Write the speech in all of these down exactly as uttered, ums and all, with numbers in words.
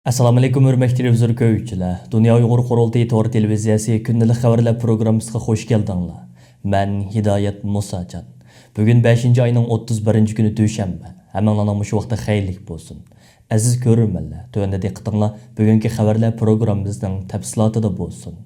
ئەسسالامۇئەلەيكۇم، ھۆرمەتلىك تېلېۋىزور كۆرگۈچىلەر! دۇنيا ئۇيغۇر قۇرۇلتىيى تور تېلېۋىزىيەسى كۈندىلىك خەۋەرلەر پروگراممىسىغا خۇش كەلدىڭلار. مەن ھىدايەت مۇساجان. بۈگۈن بەشىنچى ئاينىڭ ئوتتۇز بىرىنچى كۈنى، دۈشەنبە. ھەممىڭلارنىڭ مۇشۇ ۋاقتى خەيرلىك بولسۇن. ئەزىز كۆرۈرمەنلەر، تۆۋەندە دىققىتىڭلار بۈگۈنكى خەۋەرلەر پروگراممىمىزنىڭ تەپسىلاتىدا بولسۇن.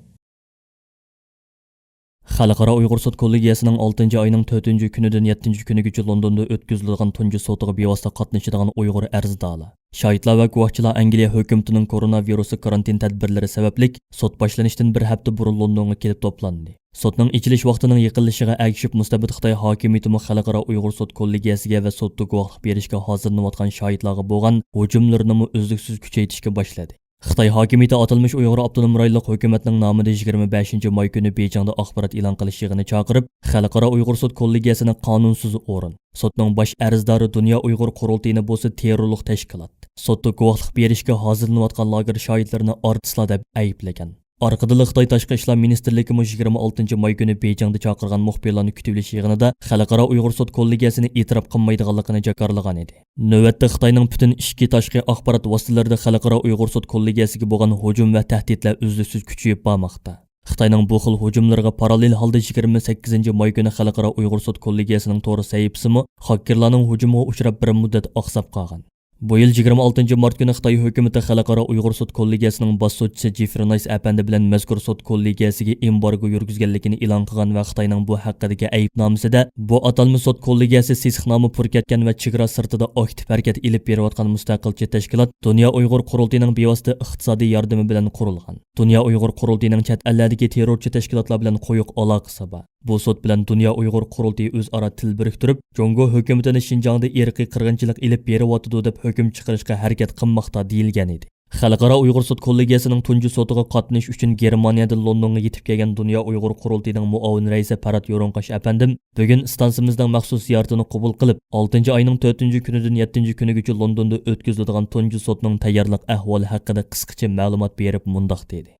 خەلقئارا ئۇيغۇر سوت كوللېگىيەسىنىڭ ئالتىنچى ئاينىڭ تۆتىنچى كۈنىدىن يەتتىنچى كۈنىگىچە لوندوندا ئۆتكۈزۈلىدىغان تۇنجى سوتىغا بىۋاسىتە قاتنىشىدىغان ئۇيغۇر ئەرزدارلار، شاھىتلار ۋە گۇۋاھچىلار ئەنگلىيە ھۆكۈمىتىنىڭ كورونا ۋىرۇسى كارانتىن تەدبىرلىرى سەۋەبلىك سوت باشلىنىشتىن بىر ھەپتە بۇرۇن لوندونغا كېلىپ توپلاندى. سوتنىڭ ئېچىلىش ۋاقتىنىڭ يېقىنلىشىشىغا ئەگىشىپ، مۇستەبىت خىتاي ھاكىمىيىتىمۇ خەلقئارا ئۇيغۇر سوت كوللېگىيەسىگە ۋە سوتتا گۇۋاھلىق بېرىشكە ھازىرلىنىۋاتقان شاھىتلارغا بولغان ھۇجۇملىرىنىمۇ ئۈزلۈكسىز كۈچەيتىشكە باشلىدى. خىتاي ھاكىمىيىتى ئاتالمىش ئۇيغۇر ئاپتونوم رايونلۇق ھۆكۈمەتنىڭ نامىدا يىگىرمە بەشىنچى ماي كۈنى بېيجىڭدا ئاخبارات ئېلان قىلىش يىغىنى چاقىرىپ، خەلقئارا ئۇيغۇر سوت كوللېگىيەسىنى قانۇنسىز ئورۇن، سوتنىڭ باش ئەرزدارى دۇنيا ئۇيغۇر قۇرۇلتىيىنى بولسا تېررورلۇق تەشكىلات، سوتتا گۇۋاھلىق بېرىشكە ھازىرلىنىۋاتقان لاگېر شاھىتلىرىنى ئارتىسلار دەپ ئەيىبلىگەن. ئارقىدىنلا خىتاي تاشقى ئىشلار مىنىستىرلىكىمۇ يىگىرمە ئالتىنچى ماي كۈنى بېيجىڭدا چاقىرغان مۇخبىرلارنى كۈتۈۋېلىش يىغىنىدا خەلقئارا ئۇيغۇر سوت كوللېگىيەسىنى ئېتىراپ قىلمايدىغانلىقىنى جاكارلىغان ئىدى. نۆۋەتتە خىتاينىڭ پۈتۈن ئىچكى، تاشقى ئاخبارات ۋاسىتىلىرىدا خەلقئارا ئۇيغۇر سوت كوللېگىيەسىگە بولغان ھۇجۇم ۋە تەھدىتلەر ئۈزلۈكسىز كۈچىيىپ بارماقتا. خىتاينىڭ بۇ خىل ھۇجۇملىرىغا پاراللېل ھالدا يىگىرمە سەككىزىنچى ماي كۈنى خەلقئارا ئۇيغۇر سوت كوللېگىيەسىنىڭ تور سەھىپىسىمۇ خاككېرلارنىڭ ھۇجۇمىغا ئۇچراپ بىر مۇددەت ئاقساپ قالغان. بۇ يىل يىگىرمە ئالتىنچى مارت كۈنى خىتاي ھۆكۈمىتى خەلقئارا ئۇيغۇر سوت كوللېگىيەسىنىڭ باش سوتچىسى جېفرى نايس ئەپەندى بىلەن مەزكۇر سوت كوللېگىيەسىگە ئېمبارگو يۈرگۈزگەنلىكىنى ئېلان قىلغان ۋە خىتاينىڭ بۇ ھەققىدىكى ئەيىبنامىسىدە، بۇ ئاتالمىش سوت كوللېگىيەسى سېسىقنامە پۈركەتكەن ۋە چېگرا سىرتىدا ئاكتىپ ھەرىكەت ئېلىپ بېرىۋاتقان مۇستەقىلچى تەشكىلات دۇنيا ئۇيغۇر قۇرۇلتىيىنىڭ بىۋاسىتە ئىقتىسادىي ياردىمى بىلەن قۇرۇلغان. دۇنيا ئۇيغۇر قۇرۇلتىيىنىڭ چەت ئەللەردىكى تېررورچى تەشكىلاتلار بىلەن قويۇق ئالاقىسى بار. بۇ سوت بىلەن دۇنيا ئۇيغۇر قۇرۇلتىيى ئۆزئارا تىل بىرىكتۈرۈپ، جۇڭگو ھۆكۈمىتىنى شىنجاڭدا ئىرقىي قىرغىنچىلىق ئېلىپ بېرىۋاتىدۇ دەپ ھۆكۈم چىقىرىشقا ھەرىكەت قىلماقتا، دېيىلگەن ئىدى. خەلقئارا ئۇيغۇر سوت كوللېگىيەسىنىڭ تۇنجى سوتىغا قاتنىشىش ئۈچۈن گېرمانىيەدىن لوندونغا يېتىپ كەلگەن دۇنيا ئۇيغۇر قۇرۇلتىيىنىڭ مۇئاۋىن رەئىسى پەرھات يورۇڭقاش ئەپەندىم بۈگۈن ئىستانسىمىزنىڭ مەخسۇس زىيارىتىنى قوبۇل قىلىپ، ئالتىنچى ئاينىڭ تۆتىنچى كۈنىدىن يەتتىنچى كۈنىگىچە لوندوندا ئۆتكۈزۈلىدىغان تۇنجى سوتنىڭ تەييارلىق ئەھۋالى ھەققىدە قىسقىچە مەلۇمات بېرىپ مۇنداق دېدى.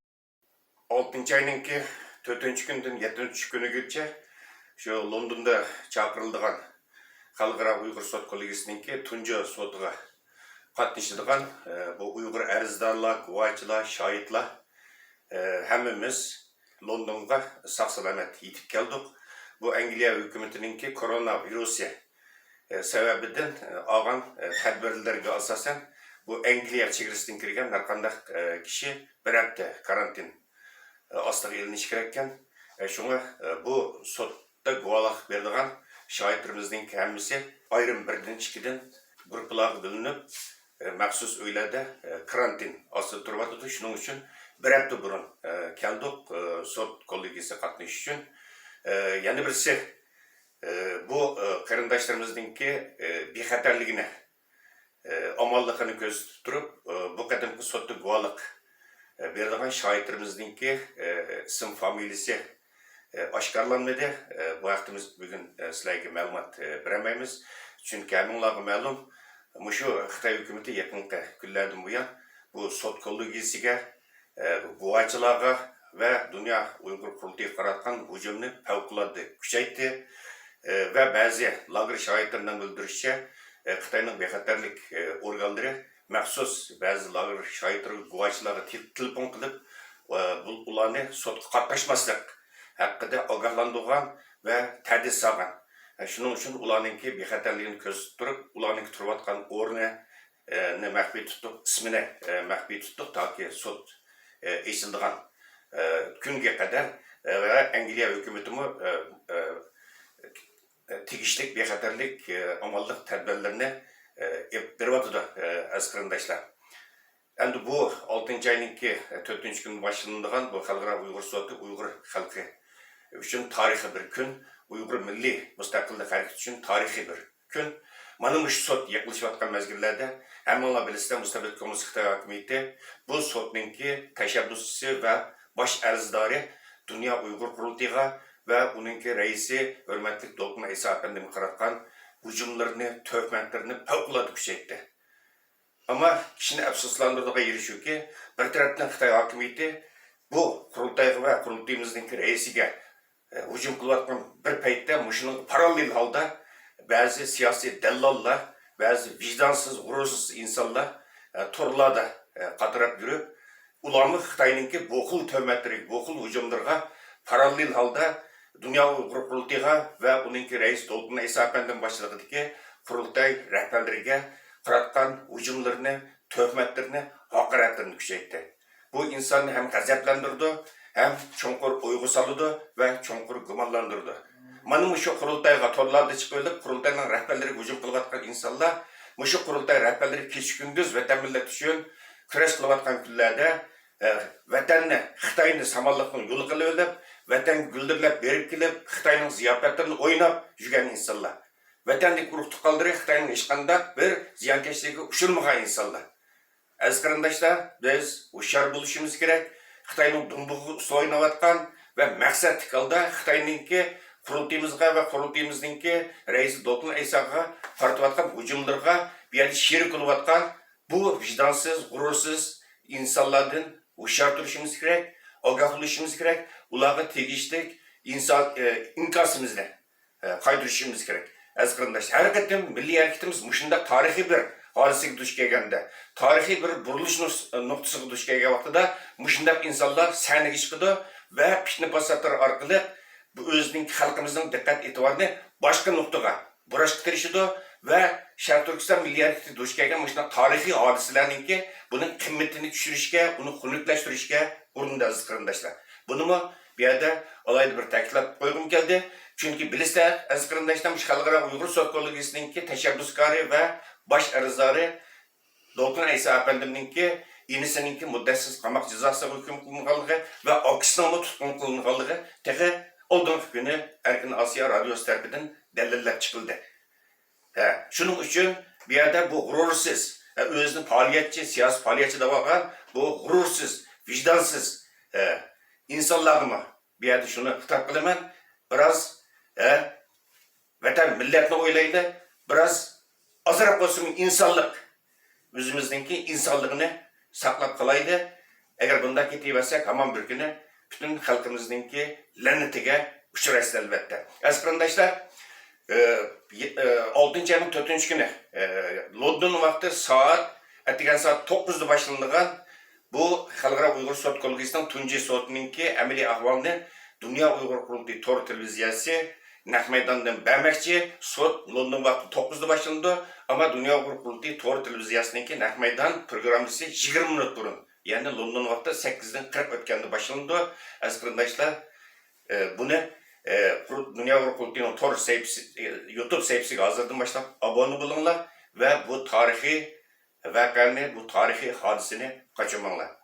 ئالتىنچى ئاينىڭكى تۆتىنچى كۈنىدىن يەتتىنچى كۈنىگىچە شۇ لوندوندا چاقىرىلىدىغان خەلقئارا ئۇيغۇر سوت كوللېگىيىسىنىڭكى تۇنجى سوتىغا قاتنىشىدىغان، ئە، بۇ ئۇيغۇر ئەرزدارلار، گۇۋاچىلار، شاھىتلار، ئە، ھەممىمىز لوندونغا ساق-سالامەت يېتىپ كەلدۇق. بۇ ئەنگلىيە ھۆكۈمىتىنىڭكى كورونا ۋىرۇسى ئە، سەۋەبىدىن، ئە، ئالغان، ئە، تەدبىرلەرگە ئاساسەن، بۇ ئەنگلىيە چېگرىسىدىن كىرگەن ھەرقانداق، ئە، كىشى بىر ھەپتە كارانتىن، ئە، ئاستىغا ئېلىنىشى كېرەككەن. ئە، شۇڭا، ئە، بۇ سوتتا گۇۋاھلىق بېرىدىغان شاھىتلىرىمىزنىڭ ھەممىسى ئايرىم بىردىن، ئىككىدىن گۇرۇپپىلارغا بۆلۈنۈپ، ئە، مەخسۇس ئۆيلەردە، ئە، كارانتىن ئاستىدا تۇرۇۋاتىدۇ. شۇنىڭ ئۈچۈن بىر ھەپتە بۇرۇن، ئە، كەلدۇق، ئە، سوت كوللېگىيىسىگە قاتنىشىش ئۈچۈن. ئە، يەنە بىرسى، ئە، بۇ، ئە، قېرىنداشلىرىمىزنىڭكى، ئە، بىخەتەرلىكىنى، ئە، ئامانلىقىنى كۆزىتىپ تۇرۇپ، ئە، بۇ قېتىمقى سوتتا گۇۋاھلىق، ئە، بېرىدىغان شاھىتلىرىمىزنىڭكى، ئە، ئىسىم فامىلىسى، ئە، ئاشكارىلانمىدى. ئە، بۇ ھەقتە بىز بۈگۈن، ئە، سىلەرگە مەلۇمات، ئە، بېرەلمەيمىز. چۈنكى ھەممىڭلارغا مەلۇم، مۇشۇ خىتاي ھۆكۈمىتى يېقىنقى كۈنلەردىن بۇيان بۇ سوت كوللېگىيىسىگە ئە، گۇۋاچىلارغا ۋە دۇنيا ئۇيغۇر قۇرۇلتىيىغا قاراتقان ھۇجۇمنى پەۋقۇلئاددە كۈچەيتتى، ئە، ۋە بەزى لاگېر شاھىتلىرىنىڭ بىلدۈرۈشىچە، ئە، خىتاينىڭ بىخەتەرلىك، ئە، ئورگانلىرى مەخسۇس بەزى لاگېر شاھىتلىرىغا، گۇۋاچىلارغا تېل-، تېلېفون قىلىپ، ئە، بۇ، ئۇلارنى سوتقا قاتناشماسلىق ھەققىدە ئاگاھلاندۇرغان ۋە تەھدىت سالغان. ئە، شۇنىڭ ئۈچۈن ئۇلارنىڭكى بىخەتەرلىكىنى كۆزىتىپ تۇرۇپ، ئۇلارنىڭكى تۇرۇۋاتقان ئورنى، ئە، نى مەخپىي تۇتۇپ، ئىسمىنى، ئە، مەخپىي تۇتتۇق، تاكى سوت، ئە، ئېچىلىدىغان، ئە، كۈنگە قەدەر، ئە، ۋە ئەنگلىيە ھۆكۈمىتىمۇ، ئە، ئە، تېگىشلىك بىخەتەرلىك، ئە، ئامانلىق تەدبىرلىرىنى، ئە، ئېلىپ بېرىۋاتىدۇ، ئە، ئەزىز قېرىنداشلار. ئەمدى بۇ ئالتىنچى ئاينىڭكى تۆتىنچى كۈنى باشلىنىدىغان بۇ خەلقئارا ئۇيغۇر سوتى ئۇيغۇر خەلقى ئۈچۈن تارىخىي بىر كۈن، ئۇيغۇر مىللىي مۇستەقىللىق ھەرىكىتى ئۈچۈن تارىخىي بىر كۈن. مانا مۇشۇ سوت يېقىنلىشىۋاتقان مەزگىللەردە ھەممىڭلار بىلىسىلەر، مۇستەبىت كوممۇنىست خىتاي ھاكىمىيىتى بۇ سوتنىڭكى تەشەببۇسچىسى ۋە باش ئەرزدارى دۇنيا ئۇيغۇر قۇرۇلتىيىغا ۋە ئۇنىڭكى رەئىسى ھۆرمەتلىك دولقۇن ئەيسا ئەپەندىمگە قاراتقان ھۇجۇملىرىنى، تۆھمەتلىرىنى پەۋقۇلئاددە كۈچەيتتى. ئەمما كىشىنى ئەپسۇسلاندۇرىدىغان يېرى شۇكى، بىر تەرەپتىن خىتاي ھاكىمىيىتى بۇ قۇرۇلتايغا ۋە قۇرۇلتىيىمىزنىڭكى رەئىسىگە، ئە، ھۇجۇم قىلىۋاتقان بىر پەيتتە مۇشۇنىڭغا پاراللېل ھالدا بەزى سىياسىي دەللاللار، بەزى ۋىجدانسىز، غۇرۇرسىز ئىنسانلار، ئە، تورلاردا، قاتراپ يۈرۈپ، ئۇلارمۇ خىتاينىڭكى بۇ خىل تۆھمەتلىرى، بۇ خىل ھۇجۇملىرىغا پاراللېل ھالدا دۇنيا ئۇيغۇر قۇرۇلتىيىغا ۋە ئۇنىڭكى رەئىسى دولقۇن ئەيسا ئەپەندىم باشچىلىقىدىكى قۇرۇلتاي رەھبەرلىرىگە قاراتقان ھۇجۇملىرىنى، تۆھمەتلىرىنى، ھاقارەتلىرىنى كۈچەيتتى. بۇ ئىنساننى ھەم غەزەپلەندۈرىدۇ، ھەم چوڭقۇر ئويغا سالىدۇ ۋە چوڭقۇر گۇمانلاندۇرىدۇ. مانا مۇشۇ قۇرۇلتايغا تورلاردا چىقىۋېلىپ، قۇرۇلتاينىڭ رەھبەرلىرىگە ھۇجۇم قىلىۋاتقان ئىنسانلار، مۇشۇ قۇرۇلتاي رەھبەرلىرى كېچە-كۈندۈز ۋەتەن مىللەت ئۈچۈن كۈرەش قىلىۋاتقان كۈنلەردە، ئە، ۋەتەننى، خىتاينى سامانلىقنىڭ يولى قىلىۋېلىپ، ۋەتەنگە گۈلدۈرلەپ بېرىپ كېلىپ، خىتاينىڭ زىياپەتلىرىنى ئويناپ يۈرگەن ئىنسانلار. ۋەتەندىكى ئۇرۇق-تۇغقانلىرى خىتاينىڭ ھېچقانداق بىر زىيانكەشلىكىگە ئۇچرىمىغان ئىنسانلار. ئەزىز قېرىنداشلار، بىز ھوشيار بولۇشىمىز كېرەك. خىتاينىڭ دۇمبىغىغا ئۇسسۇل ئويناۋاتقان ۋە مەقسەتلىك ھالدا خىتاينىڭكى قۇرۇلتىيىمىزغا ۋە قۇرۇلتىيىمىزنىڭكى رەئىسى دولقۇن ئەيساغا قارىتىۋاتقان ھۇجۇملىرىغا بۇ يەردە شېرىك بولۇۋاتقان بۇ ۋىجدانسىز، غۇرۇرسىز ئىنسانلاردىن ھوشيار تۇرۇشىمىز كېرەك، ئاگاھ بولۇشىمىز كېرەك، ئۇلارغا تېگىشلىك ئىنسان، ئى، ئىنكاسىمىزنى، ئى، قايتۇرۇشىمىز كېرەك. ئەزىز قېرىنداشلار، ھەر قېتىم مىللىي ھەرىكىتىمىز مۇشۇنداق تارىخىي بىر ھادىسىگە دۇچ كەلگەندە، تارىخىي بىر بۇرۇلۇش نۇس-، نۇقتىسىغا دۇچ كەلگەن ۋاقتىدا مۇشۇنداق ئىنسانلار سەھنىگە چىقىدۇ ۋە پىتنە-پاساتلار ئارقىلىق بۇ ئۆزىنىڭ خەلقىمىزنىڭ دىققەت ئېتىبارىنى باشقا نۇقتىغا بۇراشقا تىرىشىدۇ ۋە شەرقىي تۈركىستان مىللىي ھەرىكىتى دۇچ كەلگەن مۇشۇنداق تارىخىي ھادىسىلەرنىڭكى بۇنىڭ قىممىتىنى چۈشۈرۈشكە، ئۇنى خۇنۈكلەشتۈرۈشكە ئۇرۇنىدۇ، ئەزىز قېرىنداشلار. بۇنىمۇ بۇ يەردە ئالاھىدە بىر تەكىتلەپ قويغۇم كەلدى. چۈنكى بىلىسىلەر، ئەزىز قېرىنداشلار، مۇشۇ خەلقئارا ئۇيغۇر سوت كوللېگىيىسىنىڭكى تەشەببۇسكارى ۋە باش ئەرزدارى دولقۇن ئەيسا ئەپەندىمنىڭكى ئىنىسىنىڭكى مۇددەتسىز قاماق جازاسىغا ھۆكۈم قىلىنغانلىقى ۋە ئاكىسىنىڭمۇ تۇتقۇن قىلىنغانلىقى تېخى ئالدىنقى كۈنى ئەركىن ئاسىيا رادىيوسى تەرىپىدىن دەلىللەپ چىقىلدى. ھە، شۇنىڭ ئۈچۈن بۇ يەردە بۇ غۇرۇرسىز، ھە، ئۆزىنى پائالىيەتچى، سىياسىي پائالىيەتچى دەپ ئالغان بۇ غۇرۇرسىز، ۋىجدانسىز، ھە، ئىنسانلارغىمۇ بۇ يەردە شۇنى خىتاب قىلىمەن. بىراز، ھە، ۋەتەن، مىللەتنى ئويلايلى، بىراز ئازراق بولسىمۇ ئىنسانلىق، ئۆزىمىزنىڭكى ئىنسانلىقىنى ساقلاپ قالايلى. ئەگەر بۇنداق كېتىۋەرسەك، ھامان بىر كۈنى پۈتۈن خەلقىمىزنىڭكى لەنىتىگە ئۇچرايسىز، ئەلۋەتتە. ئەزىز قېرىنداشلار، ئى، ئى، ئالتىنچى ئاينىڭ تۆتىنچى كۈنى، ئى، لوندون ۋاقتى سائەت، ئەتىگەن سائەت توققۇزدا باشلىنىدىغان بۇ خەلقئارا ئۇيغۇر سوت كوللېگىيىسىنىڭ تۇنجى سوتىنىڭكى ئەمەلىي ئەھۋالىنى دۇنيا ئۇيغۇر قۇرۇلتىيى تور تېلېۋىزىيەسى نەق مەيداندىن بەرمەكچى. سوت لوندون ۋاقتى توققۇزدا باشلىنىدۇ، ئەمما دۇنيا ئۇيغۇر قۇرۇلتىيى تور تېلېۋىزىيەسىنىڭكى نەق مەيدان پروگراممىسى يىگىرمە مىنۇت بۇرۇن، يەنى لوندون ۋاقتى سەككىزدىن قىرىق ئۆتكەندە باشلىنىدۇ. ئەزىز قېرىنداشلار، ئى، بۇنى، ئى، قۇر-، دۇنيا ئۇيغۇر قۇرۇلتىيىنىڭ تور سەھىپىسى، ئى، يۇتۇب سەھىپىسىگە ھازىردىن باشلاپ ئابۇنە بولۇڭلار ۋە بۇ تارىخىي ۋەقەنى، بۇ تارىخىي ھادىسىنى قاچۇرماڭلار.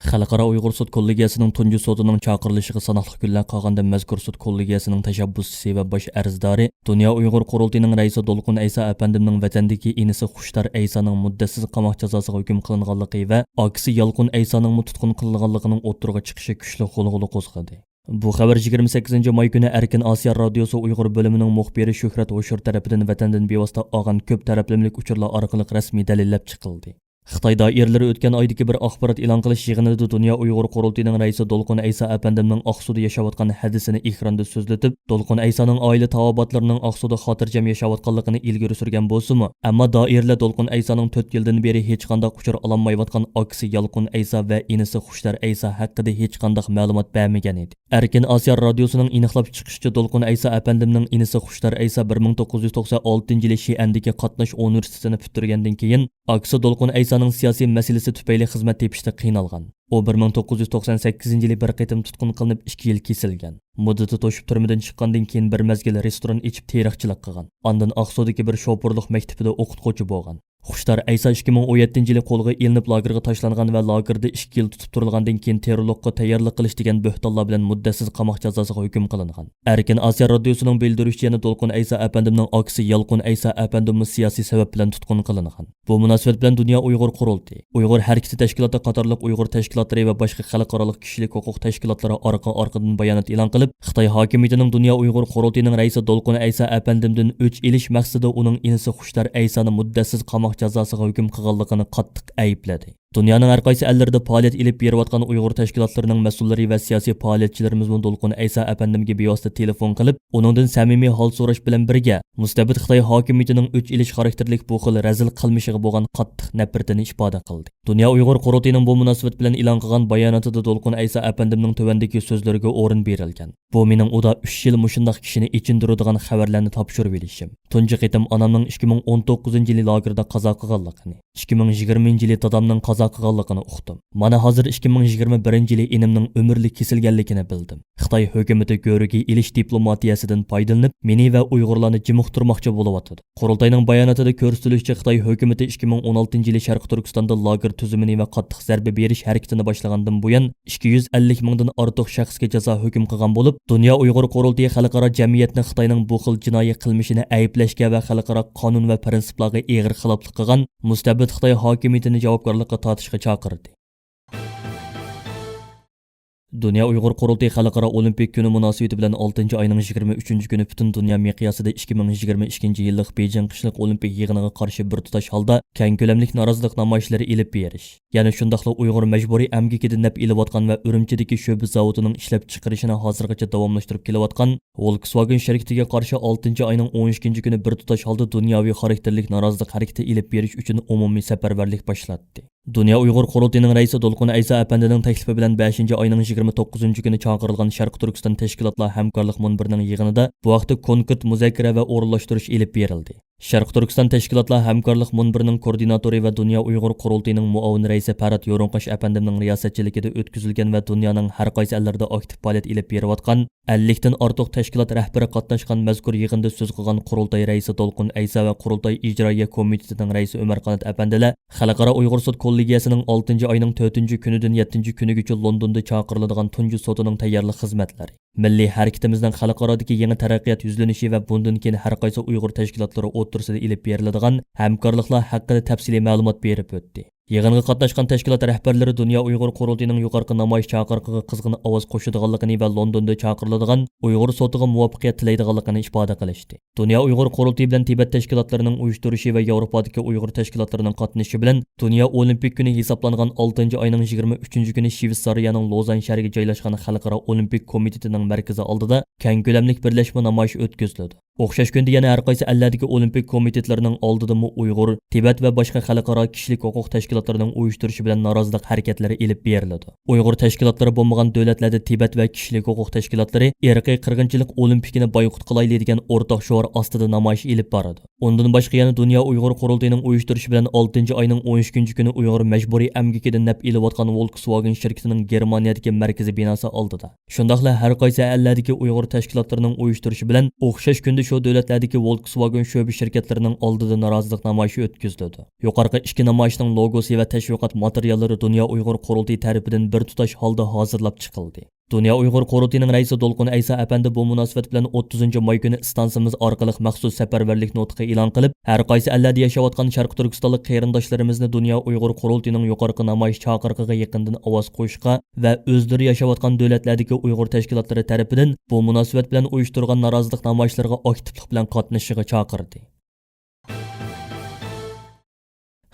خەلقئارا ئۇيغۇر سوت كوللېگىيەسىنىڭ تۇنجى سوتىنىڭ چاقىرىلىشىغا ساناقلىق كۈنلەر قالغاندا، مەزكۇر سوت كوللېگىيەسىنىڭ تەشەببۇسچىسى ۋە باش ئەرزدارى، دۇنيا ئۇيغۇر قۇرۇلتىيىنىڭ رەئىسى دولقۇن ئەيسا ئەپەندىمنىڭ ۋەتەندىكى ئىنىسى خۇشتار ئەيسانىڭ مۇددەتسىز قاماق جازاسىغا ھۆكۈم قىلىنغانلىقى ۋە ئاكىسى يالقۇن ئەيسانىڭمۇ تۇتقۇن قىلىنغانلىقىنىڭ ئوتتۇرىغا چىقىشى كۈچلۈك غۇلغۇلا قوزغىدى. بۇ خەۋەر يىگىرمە سەككىزىنچى ماي كۈنى ئەركىن ئاسىيا رادىيوسى ئۇيغۇر بۆلۈمىنىڭ مۇخبىرى شۆھرەت ھوشۇر تەرىپىدىن ۋەتەندىن بىۋاسىتە ئالغان كۆپ تەرەپلىمىلىك ئۇچۇرلار ئارقىلىق رەسمىي دەلىللەپ چىقىلدى. خىتاي دائىرىلىرى ئۆتكەن ئايدىكى بىر ئاخبارات ئېلان قىلىش يىغىنىدا دۇنيا ئۇيغۇر قۇرۇلتىيىنىڭ رەئىسى دولقۇن ئەيسا ئەپەندىمنىڭ ئاقسۇدا ياشاۋاتقان ھەدىسىنى ئېكراندا سۆزلىتىپ، دولقۇن ئەيسانىڭ ئائىلە تاۋابىئاتلىرىنىڭ ئاقسۇدا خاتىرجەم ياشاۋاتقانلىقىنى ئىلگىرى سۈرگەن بولسىمۇ، ئەمما دائىرىلەر دولقۇن ئەيسانىڭ تۆت يىلدىن بېرى ھېچقانداق ئۇچۇر ئالالمايۋاتقان ئاكىسى يالقۇن ئەيسا ۋە ئىنىسى خۇشتار ئەيسا ھەققىدە ھېچقانداق مەلۇمات بەرمىگەن ئىدى. ئەركىن ئاسىيا رادىيوسىنىڭ ئېنىقلاپ چىقىشىچە، دولقۇن ئەيسا ئەپەندىمنىڭ ئىنىسى خۇشتار ئەيسا بىر مىڭ توققۇز يۈز توقسەن ئالتىنچى يىلى شىئەندىكى قاتناش ئۇنىۋېرسىتېتىنى پۈتتۈرگەندىن كېيىن، ئاكىسى دولقۇن ئەيسانىڭ سىياسىي مەسىلىسى تۈپەيلى خىزمەت تېپىشتا قىينالغان. ئۇ بىر مىڭ توققۇز يۈز توقسەن سەككىزىنچى يىلى بىر قېتىم تۇتقۇن قىلىنىپ، ئىككى يىل كېسىلگەن. مۇددىتى توشۇپ تۈرمىدىن چىققاندىن كېيىن، بىر مەزگىل رېستوران ئېچىپ تېرىقچىلىق قىلغان. ئاندىن ئاقسۇدىكى بىر شوپۇرلۇق مەكتىپىدە ئوقۇتقۇچى بولغان. خۇشتار ئەيسا ئىككى مىڭ ئون يەتتىنچى يىلى قولغا ئېلىنىپ، لاگېرغا تاشلانغان ۋە لاگېردا ئىككى يىل تۇتۇپ تۇرۇلغاندىن كېيىن، تېررورلۇققا تەييارلىق قىلىش دېگەن بۆھتانلار بىلەن مۇددەتسىز قاماق جازاسىغا ھۆكۈم قىلىنغان. ئەركىن ئاسىيا رادىيوسىنىڭ بىلدۈرۈشىچە، يەنە دولقۇن ئەيسا ئەپەندىمنىڭ ئاكىسى يالقۇن ئەيسا ئەپەندىممۇ سىياسىي سەۋەب بىلەن تۇتقۇن قىلىنغان. بۇ مۇناسىۋەت بىلەن دۇنيا ئۇيغۇر قۇرۇلتىيى، ئۇيغۇر ھەرىكىتى تەشكىلاتى قاتارلىق ئۇيغۇر تەشكىلاتلىرى ۋە باشقا خەلقئارالىق كىشىلىك ھوقۇق تەشكىلاتلىرى ئارقا-ئارقىدىن بايانات ئېلان قىلىپ، خىتاي ھاكىمىيىتىنىڭ دۇنيا ئۇيغۇر قۇرۇلتىيىنىڭ رەئىسى دولقۇن ئەيسا ئەپەندىمدىن ئۆچ ئېلىش مەقسىتىدە ئۇنىڭ ئىنىسى خۇشتار ئەيسانى مۇددەتسىز قاماق جازاسىغا ھۆكۈم قىلغانلىقىنى قاتتىق ئەيىبلىدى. دۇنيانىڭ ھەر قايسى ئەللىرىدە پائالىيەت ئېلىپ بېرىۋاتقان ئۇيغۇر تەشكىلاتلىرىنىڭ مەسئۇللىرى ۋە سىياسىي پائالىيەتچىلىرىمىزمۇ دولقۇن ئەيسا ئەپەندىمگە بىۋاسىتە تېلېفون قىلىپ، ئۇنىڭدىن سەمىمىي ھال سوراش بىلەن بىرگە، مۇستەبىت خىتاي ھاكىمىيىتىنىڭ ئۆچ ئېلىش خاراكتېرلىك بۇ خىل رەزىل قىلمىشىغا بولغان قاتتىق نەپرىتىنى ئىپادە قىلدى. دۇنيا ئۇيغۇر قۇرۇلتىيىنىڭ بۇ مۇناسىۋەت بىلەن ئېلان قىلغان باياناتىدا دولقۇن ئەيسا ئەپەندىمنىڭ تۆۋەندىكى سۆزلىرىگە ئورۇن بېرىلگەن. بۇ مېنىڭ ئۇدا ئۈچ يىل مۇشۇنداق كىشىنى ئېچىندۇرىدىغان خەۋەرلەرنى تاپشۇرۇۋېلىشىم. تۇنجى قېتىم ئانامنىڭ ئىككى مىڭ ئون توققۇزىنچى يىلى لاگېردا قازا قىلغانلىقىنى، ئىككى مىڭ يىگىرمىنچى يىلى دادامنىڭ قازا قىلغانلىقىنى ئۇقتۇم. مانا ھازىر ئىككى مىڭ يىگىرمە بىرىنچى يىلى ئىنىمنىڭ ئۆمۈرلۈك كېسىلگەنلىكىنى بىلدىم. خىتاي ھۆكۈمىتى گۆرۈگە ئېلىش دىپلوماتىيەسىدىن پايدىلىنىپ، مېنى ۋە ئۇيغۇرلارنى جىمىقتۇرماقچى بولۇۋاتىدۇ. قۇرۇلتاينىڭ باياناتىدا كۆرسىتىلىشىچە، خىتاي ھۆكۈمىتى ئىككى مىڭ ئون ئالتىنچى يىلى شەرقىي تۈركىستاندا لاگېر تۈزۈمىنى ۋە قاتتىق زەربە بېرىش ھەرىكىتىنى باشلىغاندىن بۇيان، ئىككى يۈز ئەللىك مىڭدىن ئارتۇق شەخسكە جازا ھۆكۈم قىلغان بولۇپ، دۇنيا ئۇيغۇر قۇرۇلتىيى خەلقئارا جەمئىيەتنى خىتاينىڭ بۇ خىل جىنايى قىلمىشىنى ئەيىبلەشكە ۋە خەلقئارا قانۇن ۋە پىرىنسىپلارغا ئېغىر خىلاپلىق قىلغان مۇستەبىت خىتاي ھاكىمىيىتىنى جاۋابكارلىققا تارتىشقا چاقىردى. دۇنيا ئۇيغۇر قۇرۇلتىيى خەلقئارا ئولىمپىك كۈنى مۇناسىۋىتى بىلەن ئالتىنچى ئاينىڭ يىگىرمە ئۈچىنچى كۈنى پۈتۈن دۇنيا مىقياسىدا ئىككى مىڭ يىگىرمە ئىككىنچى يىللىق بېيجىڭ قىشلىق ئولىمپىك يىغىنىغا قارشى بىر تۇتاش ھالدا كەڭ كۆلەملىك نارازىلىق نامايىشلىرى ئېلىپ بېرىش، يەنە شۇنداقلا ئۇيغۇر مەجبۇرىي ئەمگىكىدىن نەپ ئېلىۋاتقان ۋە ئۈرۈمچىدىكى شۆبە زاۋۇتىنىڭ ئىشلەپچىقىرىشىنى ھازىرغىچە داۋاملاشتۇرۇپ كېلىۋاتقان ۋولكسۋاگېن شىركىتىگە قارشى ئالتىنچى ئاينىڭ ئون ئىككىنچى كۈنى بىر تۇتاش ھالدا دۇنياۋى خاراكتېرلىك نارازىلىق ھەرىكىتى ئېلىپ بېرىش ئۈچۈن ئومۇمىي سەپەرۋەرلىك باشلاتتى. دۇنيا ئۇيغۇر قۇرۇلتىيىنىڭ رەئىسى دولقۇن ئەيسا ئەپەندىنىڭ تەكلىپى بىلەن بەشىنچى ئاينىڭ يىگىرمە توققۇزىنچى كۈنى چاقىرىلغان شەرقىي تۈركىستان تەشكىلاتلار ھەمكارلىق مۇنبىرىنىڭ يىغىنىدا بۇ ھەقتە كونكرېت مۇزاكىرە ۋە ئورۇنلاشتۇرۇش ئېلىپ بېرىلدى. شەرقىي تۈركىستان تەشكىلاتلار ھەمكارلىق مۇنبىرىنىڭ كوردىناتورى ۋە دۇنيا ئۇيغۇر قۇرۇلتىيىنىڭ مۇئاۋىن رەئىسى پەرھات يورۇنقاش ئەپەندىمنىڭ رىياسەتچىلىكىدە ئۆتكۈزۈلگەن ۋە دۇنيانىڭ ھەر قايسى ئەللىرىدە ئاكتىپ پائالىيەت ئېلىپ بېرىۋاتقان ئەللىكتىن ئارتۇق تەشكىلات رەھبىرى قاتناشقان مەزكۇر يىغىندا سۆز قىلغان قۇرۇلتاي رەئىسى دولقۇن ئەيسا ۋە قۇرۇلتاي ئىجرائىيە كومىتېتىنىڭ رەئىسى ئۆمەر قانات ئەپەندىلەر خەلقئارا ئۇيغۇر سوت كوللېگىيەسىنىڭ ئالتىنچى ئاينىڭ تۆتىنچى كۈنىدىن يەتتىنچى كۈنىگىچە لوندوندا چاقىرىلىدىغان تۇنجى سوتىنىڭ تەييارلىق خىزمەتلىرى، مىللىي ھەرىكىتىمىزنىڭ خەلقئارادىكى يېڭى تەرەققىيات يۈزلىنىشى ۋە بۇندىن كېيىن ھەر قايسى ئۇيغۇر تەشكىلاتلىرى ئوتتۇرىسىدا ئېلىپ بېرىلىدىغان ھەمكارلىقلار ھەققىدە تەپسىلىي مەلۇمات بېرىپ ئۆتتى. يىغىنغا قاتناشقان تەشكىلات رەھبەرلىرى دۇنيا ئۇيغۇر قۇرۇلتىيىنىڭ يۇقىرىقى نامايىش چاقىرىقىغا قىزغىن ئاۋاز قوشىدىغانلىقىنى ۋە لوندوندا چاقىرىلىدىغان ئۇيغۇر سوتىغا مۇۋەپپەقىيەت تىلەيدىغانلىقىنى ئىپادە قىلىشتى. دۇنيا ئۇيغۇر قۇرۇلتىيى بىلەن تىبەت تەشكىلاتلىرىنىڭ ئۇيۇشتۇرۇشى ۋە ياۋروپادىكى ئۇيغۇر تەشكىلاتلىرىنىڭ قاتنىشىشى بىلەن دۇنيا ئولىمپىك كۈنى ھېسابلانغان ئالتىنچى ئاينىڭ يىگىرمە ئۈچىنچى كۈنى شۋېتسارىيەنىڭ لوزان شەھىرىگە جايلاشقان خەلقئارا ئولىمپىك كومىتېتىنىڭ مەركىزى ئالدىدا كەڭ كۆلەملىك بىرلەشمە نامايىش ئۆتكۈزۈلىدۇ. ئوخشاش كۈندە يەنە ھەر قايسى ئەللەردىكى ئولىمپىك كومىتېتلىرىنىڭ ئالدىدىمۇ ئۇيغۇر، تىبەت ۋە باشقا خەلقئارا كىشىلىك ھوقۇق تەشكىلاتلىرىنىڭ ئۇيۇشتۇرۇشى بىلەن نارازىلىق ھەرىكەتلىرى ئېلىپ بېرىلىدۇ. ئۇيغۇر تەشكىلاتلىرى بولمىغان دۆلەتلەردە تىبەت ۋە كىشىلىك ھوقۇق تەشكىلاتلىرى ئىرقىي قىرغىنچىلىق ئولىمپىكىنى بايقۇت قىلايلى دېگەن ئورتاق شوئار ئاستىدا نامايىش ئېلىپ بارىدۇ. ئۇندىن باشقا يەنە دۇنيا ئۇيغۇر قۇرۇلتىيىنىڭ ئۇيۇشتۇرۇشى بىلەن ئالتىنچى ئاينىڭ ئون ئىككىنچى كۈنى ئۇيغۇر مەجبۇرىي ئەمگىكىدىن نەپ ئېلىۋاتقان ۋولكسۋاگېن شىركىتىنىڭ گېرمانىيەدىكى مەركىزى بىناسى ئالدىدا، شۇنداقلا ھەر قايسى ئەللەردىكى ئۇيغۇر تەشكىلاتلىرىنىڭ ئۇيۇشتۇرۇشى بىلەن ئوخشاش كۈندە شۇ دۆلەتلەردىكى ۋولكسۋاگېن شۆبە شىركەتلىرىنىڭ ئالدىدا نارازىلىق نامايىشى ئۆتكۈزۈلىدۇ. يۇقىرىقى ئىككى نامايىشنىڭ لوگوسى ۋە تەشۋىقات ماتېرىياللىرى دۇنيا ئۇيغۇر قۇرۇلتىيى تەرىپىدىن بىر تۇتاش ھالدا ھازىرلاپ چىقىلدى. دۇنيا ئۇيغۇر قۇرۇلتىيىنىڭ رەئىسى دولقۇن ئەيسا ئەپەندى بۇ مۇناسىۋەت بىلەن ئوتتۇزىنچى ماي كۈنى ئىستانسىمىز ئارقىلىق مەخسۇس سەپەرۋەرلىك نۇتقى ئېلان قىلىپ، ھەر قايسى ئەللەردە ياشاۋاتقان شەرقىي تۈركىستانلىق قېرىنداشلىرىمىزنى دۇنيا ئۇيغۇر قۇرۇلتىيىنىڭ يۇقىرىقى نامايىش چاقىرىقىغا يېقىندىن ئاۋاز قوشۇشقا ۋە ئۆزلىرى ياشاۋاتقان دۆلەتلەردىكى ئۇيغۇر تەشكىلاتلىرى تەرىپىدىن بۇ مۇناسىۋەت بىلەن ئۇيۇشتۇرغان نارازىلىق نامايىشلىرىغا ئاكتىپلىق بىلەن قاتنىشىشىغا چاقىردى.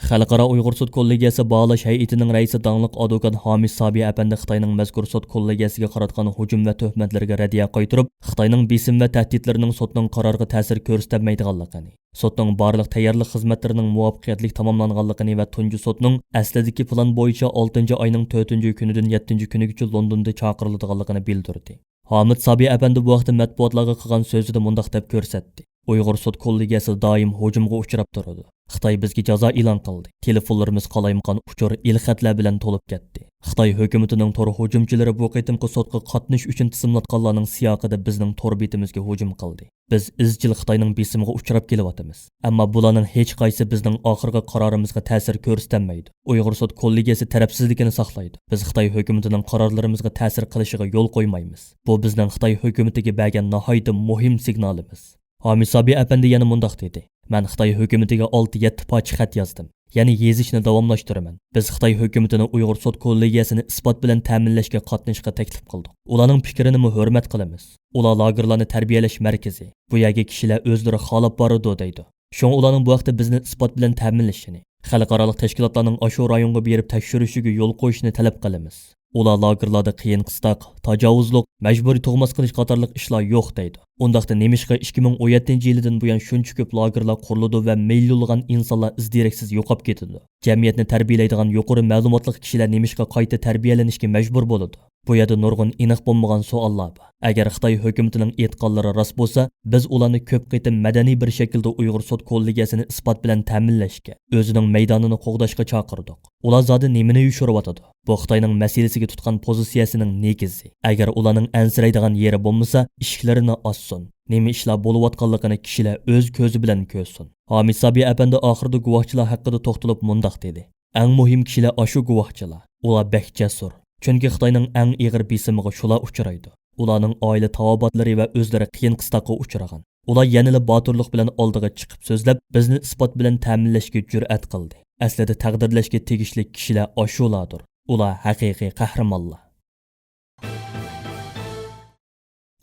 خەلقئارا ئۇيغۇر سوت كوللېگىيەسى باھالاش ھەيئىتىنىڭ رەئىسى، داڭلىق ئادۋوكات ھامىت سابىي ئەپەندى خىتاينىڭ مەزكۇر سوت كوللېگىيەسىگە قاراتقان ھۇجۇم ۋە تۆھمەتلىرىگە رەددىيە قايتۇرۇپ، خىتاينىڭ بېسىم ۋە تەھدىتلىرىنىڭ سوتنىڭ قارارىغا تەسىر كۆرسىتەلمەيدىغانلىقىنى، سوتنىڭ بارلىق تەييارلىق خىزمەتلىرىنىڭ مۇۋەپپەقىيەتلىك تاماملانغانلىقىنى ۋە تۇنجى سوتنىڭ ئەسلىدىكى پىلان بويىچە ئالتىنچى ئاينىڭ تۆتىنچى كۈنىدىن يەتتىنچى كۈنىگىچە لوندوندا چاقىرىلىدىغانلىقىنى بىلدۈردى. ھامىت سابىي ئەپەندى بۇ ھەقتە مەتبۇئاتلارغا قىلغان سۆزىدە مۇنداق دەپ كۆرسەتتى: ئۇيغۇر سوت كوللېگىيەسى دائىم ھۇجۇمغا ئۇچراپ تۇرىدۇ. خىتاي بىزگە جازا ئېلان قىلدى. تېلېفونلىرىمىز قالايمىقان ئۇچۇر، ئېلخەتلەر بىلەن تولۇپ كەتتى. خىتاي ھۆكۈمىتىنىڭ تور ھۇجۇمچىلىرى بۇ قېتىمقى سوتقا قاتنىشىش ئۈچۈن تىزىملاتقانلارنىڭ سىياقىدا بىزنىڭ تور بېتىمىزگە ھۇجۇم قىلدى. بىز ئىزچىل خىتاينىڭ بېسىمىغا ئۇچراپ كېلىۋاتىمىز. ئەمما بۇلارنىڭ ھېچقايسى بىزنىڭ ئاخىرقى قارارىمىزغا تەسىر كۆرسىتەلمەيدۇ. ئۇيغۇر سوت كوللېگىيەسى تەرەپسىزلىكىنى ساقلايدۇ. بىز خىتاي ھۆكۈمىتىنىڭ قارارلىرىمىزغا تەسىر قىلىشىغا يول قويمايمىز. بۇ بىزنىڭ خىتاي ھۆكۈمىتىگە بەرگەن ناھايىتى مۇھىم سىگنالىمىز. ھامىد سابىي ئەپەندى يەنە مۇنداق دېدى: مەن خىتاي ھۆكۈمىتىگە ئالتە يەتتە پارچە خەت يازدىم. يەنە يېزىشنى داۋاملاشتۇرىمەن. بىز خىتاي ھۆكۈمىتىنى ئۇيغۇر سوت كوللېگىيەسىنى ئىسپات بىلەن تەمىنلەشكە قاتنىشىشقا تەكلىپ قىلدۇق. ئۇلارنىڭ پىكرىنىمۇ ھۆرمەت قىلىمىز. ئۇلار لاگېرلارنى تەربىيەلەش مەركىزى، بۇ يەرگە كىشىلەر ئۆزلىرى خالاپ بارىدۇ دەيدۇ. شۇڭا ئۇلارنىڭ بۇ ھەقتە بىزنى ئىسپات بىلەن تەمىنلىشىنى، خەلقئارالىق تەشكىلاتلارنىڭ ئاشۇ رايونغا بېرىپ تەكشۈرۈشىگە يول قويۇشنى تەلەپ قىلىمىز. ئۇلار لاگېرلاردا قىيىن-قىستاق، تاجاۋۇزلۇق، مەجبۇرىي تۇغماس قىلىش قاتارلىق ئىشلار يوق دەيدۇ. ئۇنداقتا نېمىشقا ئىككى مىڭ ئون يەتتىنچى يىلىدىن بۇيان شۇنچە كۆپ لاگېرلار قۇرۇلىدۇ ۋە مىليونلىغان ئىنسانلار ئىز-دېرەكسىز يوقاپ كېتىدۇ؟ جەمئىيەتنى تەربىيەلەيدىغان يۇقىرى مەلۇماتلىق كىشىلەر نېمىشقا قايتا تەربىيەلىنىشكە مەجبۇر بولىدۇ؟ بۇ يەردە نۇرغۇن ئېنىق بولمىغان سوئاللار بار. ئەگەر خىتاي ھۆكۈمىتىنىڭ ئېيتقانلىرى راست بولسا، بىز ئۇلارنى كۆپ قېتىم مەدەنىي بىر شەكىلدە ئۇيغۇر سوت كوللېگىيەسىنى ئىسپات بىلەن تەمىنلەشكە، ئۆزىنىڭ مەيدانىنى قوغداشقا چاقىردۇق. ئۇلار زادى نېمىنى يوشۇرۇۋاتىدۇ؟ بۇ خىتاينىڭ مەسىلىسىگە تۇتقان پوزىتسىيەسىنىڭ نېگىزى. ئەگەر ئۇلارنىڭ ئەنسىرەيدىغان يېرى بولمىسا، ئىشىكلىرىنى ئاچسۇن. نېمە ئىشلار بولۇۋاتقانلىقىنى كىشىلەر ئۆز كۆزى بىلەن كۆرسۇن. ھامىد سابىي ئەپەندى ئاخىرىدا گۇۋاھچىلار ھەققىدە توختىلىپ مۇنداق دېدى: ئەڭ مۇھىم كىشىلەر ئاشۇ گۇۋاھچىلار. ئۇلار بەك جەسۇر. چۈنكى خىتاينىڭ ئەڭ ئېغىر بېسىمىغا شۇلار ئۇچرايدۇ. ئۇلارنىڭ ئائىلە تاۋابىئاتلىرى ۋە ئۆزلىرى قىيىن-قىستاققا ئۇچرىغان. ئۇلار يەنىلا باتۇرلۇق بىلەن ئالدىغا چىقىپ سۆزلەپ، بىزنى ئىسپات بىلەن تەمىنلەشكە جۈرئەت قىلدى. ئەسلىدە تەقدىرلەشكە تېگىشلىك كىشىلەر ئاشۇلاردۇر. ئۇلار ھەقىقىي قەھرىمانلار.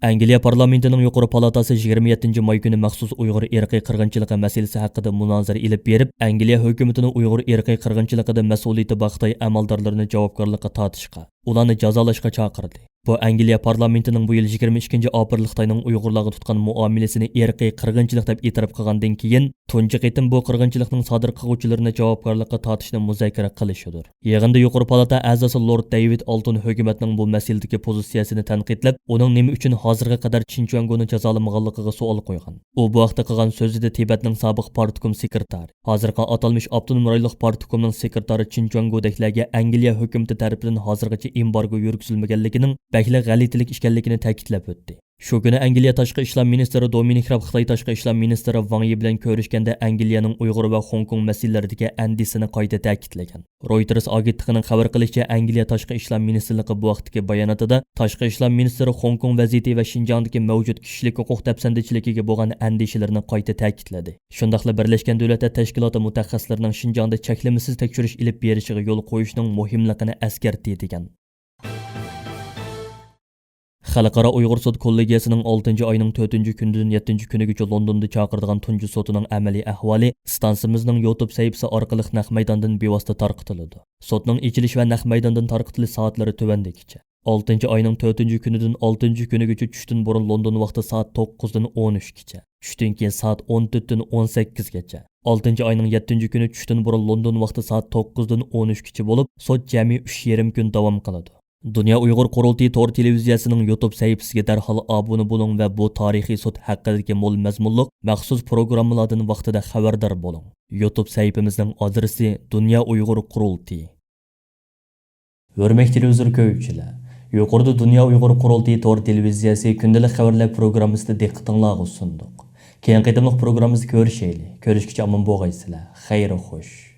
ئەنگلىيە پارلامېنتىنىڭ يۇقىرى پالاتاسى يىگىرمە يەتتىنچى ماي كۈنى مەخسۇس ئۇيغۇر ئىرقىي قىرغىنچىلىقى مەسىلىسى ھەققىدە مۇنازىرە ئېلىپ بېرىپ، ئەنگلىيە ھۆكۈمىتىنى ئۇيغۇر ئىرقىي قىرغىنچىلىقىدا مەسئۇلىيىتى بار خىتاي ئەمەلدارلىرىنى جاۋابكارلىققا تارتىشقا، ئۇلارنى جازالاشقا چاقىردى. بۇ ئەنگلىيە پارلامېنتىنىڭ بۇ يىل يىگىرمە ئىككىنچى ئاپرېل خىتاينىڭ ئۇيغۇرلارغا تۇتقان مۇئامىلىسىنى ئىرقىي قىرغىنچىلىق دەپ ئېتىراپ قىلغاندىن كېيىن، تۇنجى قېتىم بۇ قىرغىنچىلىقنىڭ سادىر قىلغۇچىلىرىنى جاۋابكارلىققا تارتىشنى مۇزاكىرە قىلىشىدۇر. يىغىندا يۇقىرى پالاتا ئەزاسى لورد دېۋىد ئالتون ھۆكۈمەتنىڭ بۇ مەسىلىدىكى پوزىتسىيەسىنى تەنقىدلەپ، ئۇنىڭ نېمە ئۈچۈن ھازىرغا قەدەر چىن چۈەنگونى جازالىمىغانلىقىغا سوئال قويغان. ئۇ بۇ ھەقتە قىلغان سۆزىدە تىبەتنىڭ سابىق پارتكوم سېكرېتارى، ھازىرقى ئاتالمىش ئاپتونوم رايونلۇق پارتكومنىڭ سېكرېتارى چىن چۈەنگودەكلەرگە ئەنگلىيە ھۆكۈمىتى تەرىپىدىن ھازىرغىچە ئېمبارگو يۈرگۈزۈلمىگەنلىكىنىڭ بەكلا غەلىتىلىك ئىكەنلىكىنى تەكىتلەپ ئۆتتى. شۇ كۈنى ئەنگلىيە تاشقى ئىشلار مىنىستىرى دومىنىك راب خىتاي تاشقى ئىشلار مىنىستىرى ۋاڭ يى بىلەن كۆرۈشكەندە، ئەنگلىيەنىڭ ئۇيغۇر ۋە خوڭكوڭ مەسىلىلىرىدىكى ئەندىشىسىنى قايتا تەكىتلىگەن. رويتېرس ئاگېنتلىقىنىڭ خەۋەر قىلىشىچە، ئەنگلىيە تاشقى ئىشلار مىنىستىرلىقى بۇ ھەقتىكى باياناتىدا تاشقى ئىشلار مىنىستىرى خوڭكوڭ ۋەزىيىتى ۋە شىنجاڭدىكى مەۋجۇت كىشىلىك ھوقۇق دەپسەندىچىلىكىگە بولغان ئەندىشىلىرىنى قايتا تەكىتلىدى. شۇنداقلا بىرلەشكەن دۆلەتلەر تەشكىلاتى مۇتەخەسسىسلىرىنىڭ شىنجاڭدا چەكلىمىسىز تەكشۈرۈش ئېلىپ بېرىشىغا يول قويۇشنىڭ مۇھىملىقىنى ئەسكەرتتى، دېگەن. خەلقئارا ئۇيغۇر سوت كوللېگىيەسىنىڭ ئالتىنچى ئاينىڭ تۆتىنچى كۈنىدىن يەتتىنچى كۈنىگىچە لوندوندا چاقىرىدىغان تۇنجى سوتىنىڭ ئەمەلىي ئەھۋالى ئىستانسىمىزنىڭ يۇتۇب سەھىپىسى ئارقىلىق نەق مەيداندىن بىۋاسىتە تارقىتىلىدۇ. سوتنىڭ ئېچىلىش ۋە نەق مەيداندىن تارقىتىلىش سائەتلىرى تۆۋەندىكىچە. ئالتىنچى ئاينىڭ تۆتىنچى كۈنىدىن ئالتىنچى كۈنىگىچە چۈشتىن بۇرۇن لوندون ۋاقتى سائەت توققۇزدىن ئون ئۈچكىچە. چۈشتىن كېيىن سائەت ئون تۆتتىن ئون سەككىزگىچە. ئالتىنچى ئاينىڭ يەتتىنچى كۈنى چۈشتىن بۇرۇن لوندون ۋاقتى سائەت توققۇزدىن ئون ئۈچكىچە بولۇپ، سوت جەمئىي ئۈچ يېرىم كۈن داۋام قىلىدۇ. دۇنيا ئۇيغۇر قۇرۇلتىيى تور تېلېۋىزىيەسىنىڭ يۇتۇب سەھىپىسىگە دەرھال ئابۇنە بولۇڭ ۋە بۇ تارىخىي سوت ھەققىدىكى مول مەزمۇنلۇق مەخسۇس پروگراممىلاردىن ۋاقتىدا خەۋەردار بولۇڭ. يۇتۇب سەھىپىمىزنىڭ ئادرېسى دۇنيا ئۇيغۇر قۇرۇلتىيى. ھۆرمەتلىك تېلېۋىزور كۆرگۈچىلەر، يۇقىرىدا دۇنيا ئۇيغۇر قۇرۇلتىيى تور تېلېۋىزىيەسى كۈندىلىك خەۋەرلەر پروگراممىسىنى دىققىتىڭلارغا سۇندۇق. كېيىنكى قېتىملىق پروگراممىمىزدا كۆرۈشەيلى. كۆرۈشكىچە ئامان بولغايسىلەر. خەير خوش.